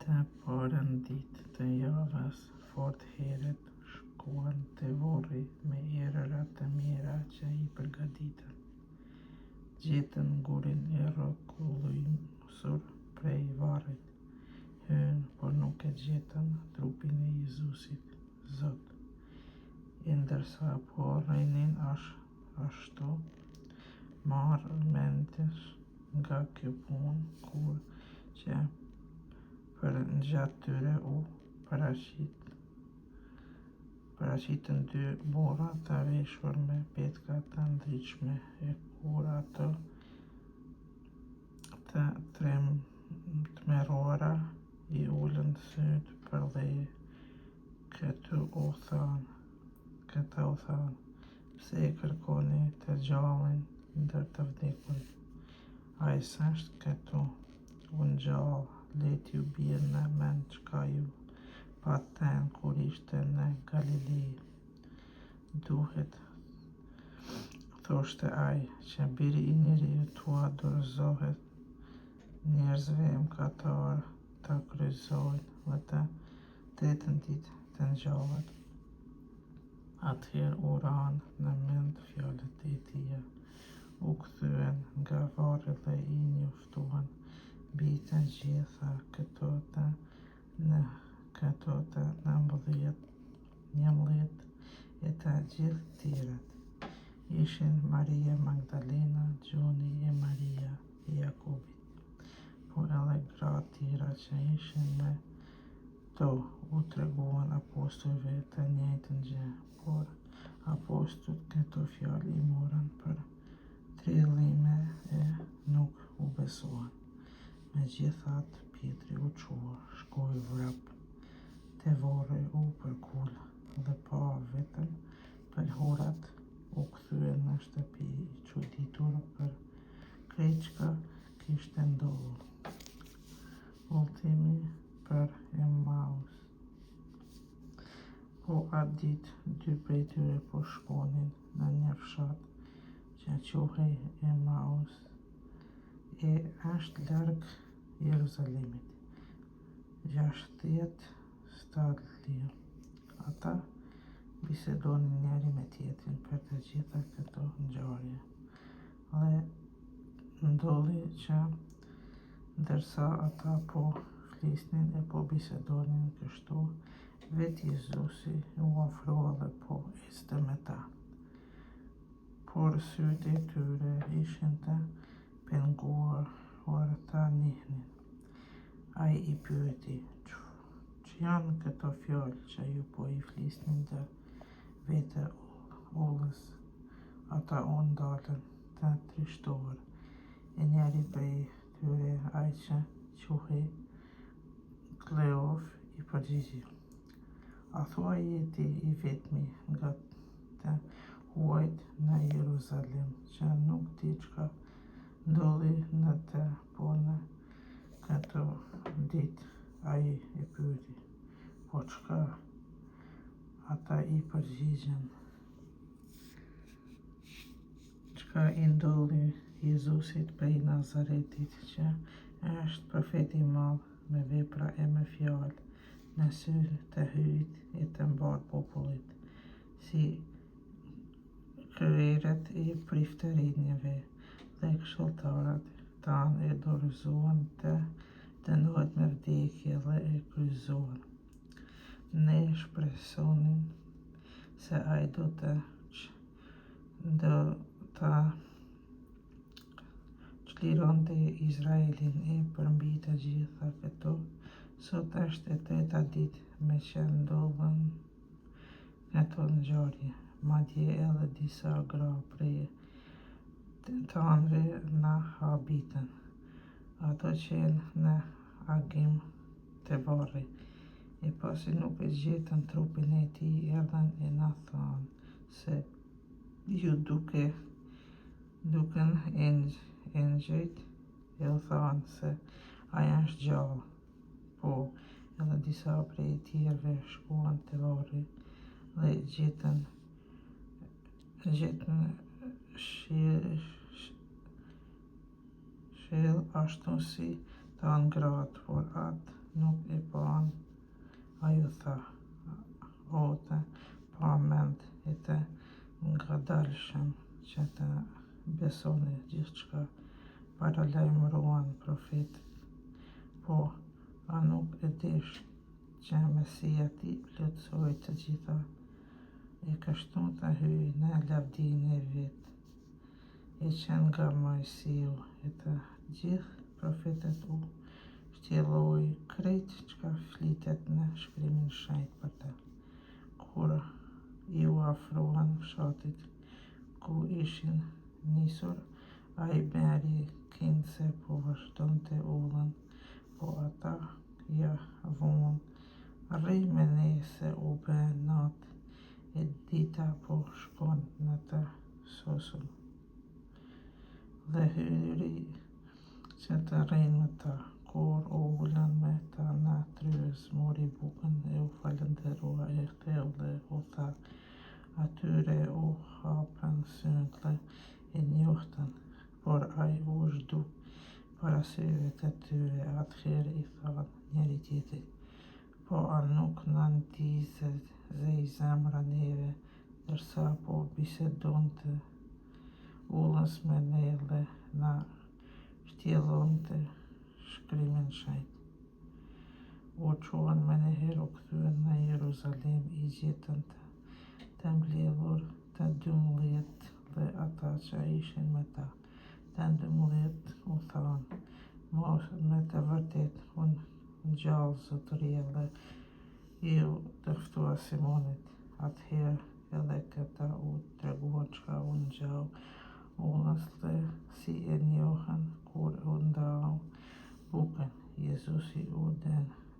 Të parën ditë të javës, fort herët, shkuan te vorri me erëra të mira që i përgatitën. Gjetën gurin e rrokullisur prej varrit. Hynë, por nuk e gjetën trupin e Jezusit, Zot. E ndërsa po rrinin ashtu, marrë mendsh nga kjo punë, kur që përgjatë tyre u paraqitën dy burra të veshur me petka të ndritshme, e kur ata të tmerruar i ulën sytë përdhe, këta u thanë, Pse e kërkoni të gjallin ndër të vdekurit? Ai s'është këtu, u ngjall, le t'ju bjerë në mend çka ju pat thënë kur ishte në Galile. Duhet, thoshte ai, që Biri i njeriut t'ua dorëzohet njerëzve mëkatarë, ta kryqëzojnë dhe të tretën ditë të ngjallet. Atëherë u ranë në mend fjalët e tija, u kthyen nga varri dhe i njoftuan mbi të gjitha këto të në këto të 11 e të gjithë tjerët. Ishin Maria Magdalena, Gjoni e Maria e Jakobit, po edhe gra tjera që ishin me to u treguan apostujve të njëjtën gjë, por apostujt këto fjalë i morën për trillime e nuk u besuan. Megjithatë, Pjetri u çua, shkoi vrap te vorri, u përkul dhe pa vetëm pëlhurat, u kthye në shtëpi i çuditur për krejt çka kishte ndodhur. Udhëtimi për Emaus. Po atë ditë, dy prej tyre po shkonin në një fshat që quhej Emaus e është larg Jeruzalemit, 60 stadio. Ata bisedonin njëri me tjetrin për të gjitha këto ngjarje. Dhe ndodhi që ndërsa ata po flisnin e po bisedonin kështu, vetë Jezusi u afrua dhe po ecte me ta. Por sytë e tyre ishin të penguar ta njihnin. Ai i pyeti, Ç'janë këto fjalë që ju po i flisni ndër vete udhës? Ata u ndalën të trishtuar, e njëri prej tyre, ai që quhej Kleof, i përgjigji, A thua je ti i vetmi nga të huajt në Jeruzalem që nuk di çka ndodhi në të po në këto ditë? Ai e pyeti, Po çka? Ata i përgjigjën, Çka i ndodhi Jezusit prej Nazaretit, që është profet i madh me vepra e me fjalë, në sy të Hyjit e të mbarë popullit, si krerët e priftërinjve dhe këshilltarët tanë e dorëzuan të dënohet me vdekje dhe e kryqëzuan. Ne shpresonim se ai do të do ta çlironte Izraelin e përmbi të gjitha këto, sot është e treta ditë me që ndodhën këto ngjarje, madje edhe disa gra prej tanëve na habitën. Ato qenë në agim te varri, e pasi nuk e gjetën trupin e tij, erdhën e na thanë se iu duke dukën engjëjt e u thanë se ai është gjallë. Po, edhe disa prej tjerëve shkuan te varri dhe gjetën gjetën Shell ashtu si thanë gratë, por atë nuk e panë? Ai u tha, O të pamend e të ngadalshëm që të besoni gjithçka paralajmëruan profetët. Po, a nuk u desh që Mesia t'i plotësojë të gjitha, e kështu të hyjë në lavdinë e vet? E që nga Moisiu e të gjithë profetët u shtjelloi krejt çka flitet në Shkrimin e Shenjtë për të. Kur iu afruan fshatit ku ishin nisur, ai bëri kinse po vazhdonte udhën, po ata ia vunë, Rri me ne se u bë natë e dita po shkon në të sosur. Dhe hyri që të rrijë me ta. Kur u ulën me ta në tryezë, mori bukën e u falënderua, e theu dhe u dha. Atyre u hapën sytë dhe e njohtën, por ai u zhduk para syve të tyre. Atëherë i thanë njëri-tjetrit, Po a nuk na ndizej zemra neve, ndërsa po bisedonte udhës me ne dhe na shtjellonte Shkrimin e Shenjtë? U çuan menjëherë, u kthyen në Jeruzalem, i gjetën të mbledhur të 12 dhe ata që ishin me ta. Të 12 u thanë, Me të vërtetë, u ngjall Zotëria dhe iu dëftua Simonit. Atëherë edhe këta u treguan çka u ngjau udhës dhe si e njohën kur u ndau bukën. Jezusi u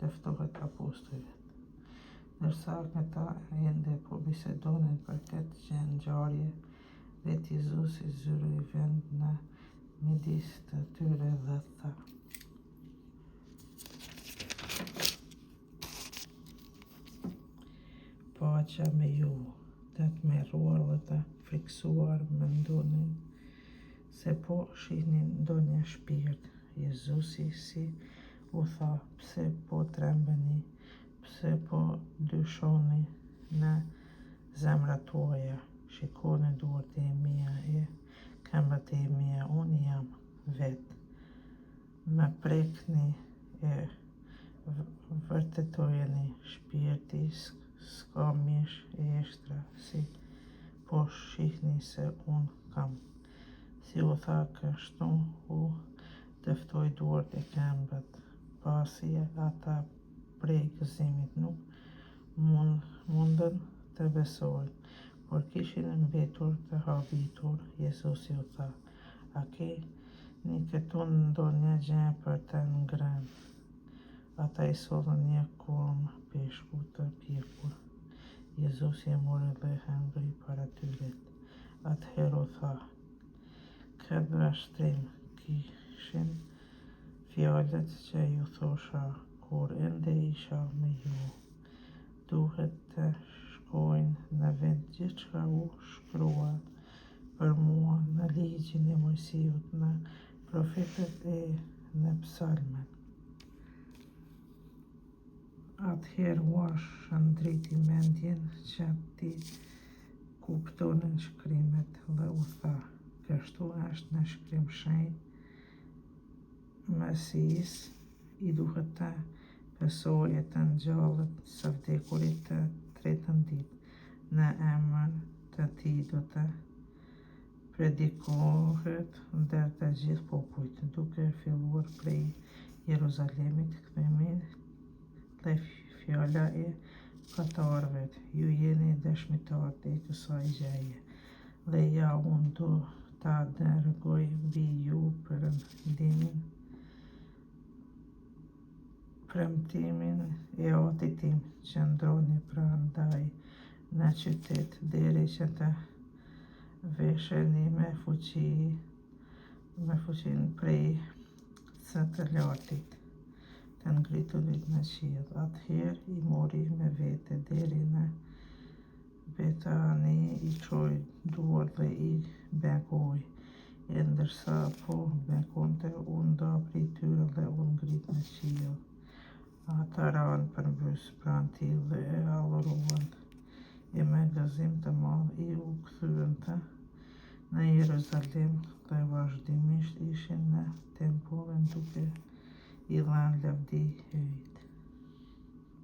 dëftohet apostujve. Ndërsa këta ende po bisedonin për këtë ngjarje, vetë Jezusi zuri vend në midis të tyre dhe tha. Paqja me ju, të tmerruar dhe të frikësuar mendonin se po shihnin ndonjë shpirt. Jezusi si u tha, pse po trembeni, pse po dyshoni në zemrat tuaja, shikoni duart e mia e këmbët e mia, unë jam vetë. Më prekni e vërtetojeni, shpirti s'ka mish e eshtra, si po shihni se unë kam. Si u tha kështu, u dëftoi duart e këmbët, pasi ata prej gëzimit nuk mundën të besojnë, por kishin mbetur të habitur, Jezusi u tha, A keni këtu ndonjë gjë për të ngrënë? Ata i sollën një kurm peshku të pjekur. Jezusi e mori dhe hëngri para tyre. Atëherë u tha, Këtë vështrim kishin fjalët që ju thosha kur ende isha me ju. Duhet të shkojnë në vend gjithçka u shkrua për mua në ligjin e Moisiut, në profetët e në psalmet. Atëherë ua shndriti mendjen që t'i kuptonin shkrimet dhe u tha, kështu është në shkrim shenjt, Mesisë i duhet të pësojë e të ngjallet së vdekuri të tretën ditë, në emër të tij do të predikohet ndër të gjithë popujt, duke filluar prej Jeruzalemit, kthimi dhe fjala e mëkatarëve, ju jeni dëshmitarët e kësaj gjëje. Dhe ja unë do ta dërgoj mbi ju perëndimin, premtimin e atit tim, qëndroni prandaj në qytet deri që të vesheni me fuqi, me fuqinë prej së të lartit, të ngriturit në qiell. Atëherë i mori me vete deri në Betani, i çoi duart dhe i bekoi. E ndërsa po bekonte, u nda prej tyre dhe u ngrit në qiell. Ata ranë përmbys pranë tij dhe e adhuruan, e me gëzim të madh iu kthyen në Jeruzalem dhe vazhdimisht ishin në tempullin duke i dhënë lavdi Hyjit.